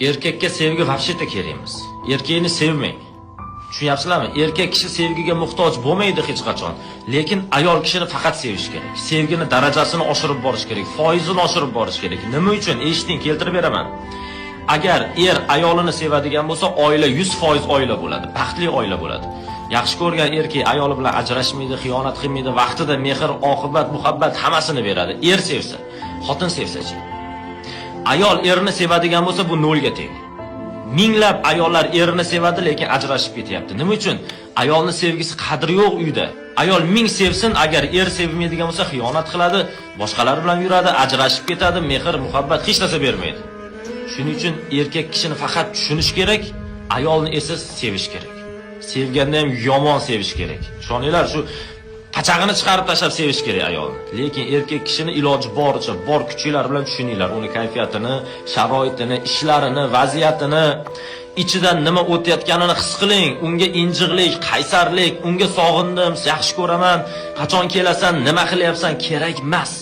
Erkakka sevgi вообще-то kerak emas. Erkakni sevmang. Tushunyapsizlarmi? Erkak kishi sevgiga muhtoj bo'lmaydi hech qachon. Lekin ayol kishini faqat sevish kerak. Sevgini darajasini oshirib borish kerak, foizini oshirib borish kerak. Nima uchun? Eshiting, keltirib beraman. Agar er ayolini sevadigan bo'lsa, oila 100% oila bo'ladi, baxtli oila bo'ladi. Yaxshi ko'rgan erkak ayoli bilan ajrashmaydi, xiyonat qilmaydi, vaqtida mehr, oqibat, muhabbat hammasini beradi. Er sevsa, xotin sevsa-chi? Ayol erini sevadigan bo'lsa, bu nolga teng. Minglab ayollar erini sevadi, lekin ajrashib ketyapti. Nima uchun? Ayolni sevgisi qadri yo'q uyda. Ayol ming sevsin, agar er sevmaydigan bo'lsa, xiyonat qiladi, boshqalar bilan yuradi, ajrashib ketadi, mehr, muhabbat hech narsa bermaydi. Shuning uchun erkak kishini faqat tushunish kerak, ayolni esa sevish kerak. Sevganda ham yomon sevish kerak. Ishoninglar, shu pachag'ini chiqarib tashlab sevish kerak ayolni. Lekin erkak kishini iloji boricha, bor kuchinglar bilan tushuninglar uni kayfiyatini, sharoitini, ishlarini, vaziyatini, ichidan nima o'tayotganini his qiling. Unga injiqlik, qaysarlik, unga sog'indim, yaxshi ko'raman, qachon kelasan, nima qilyapsan kerak emas.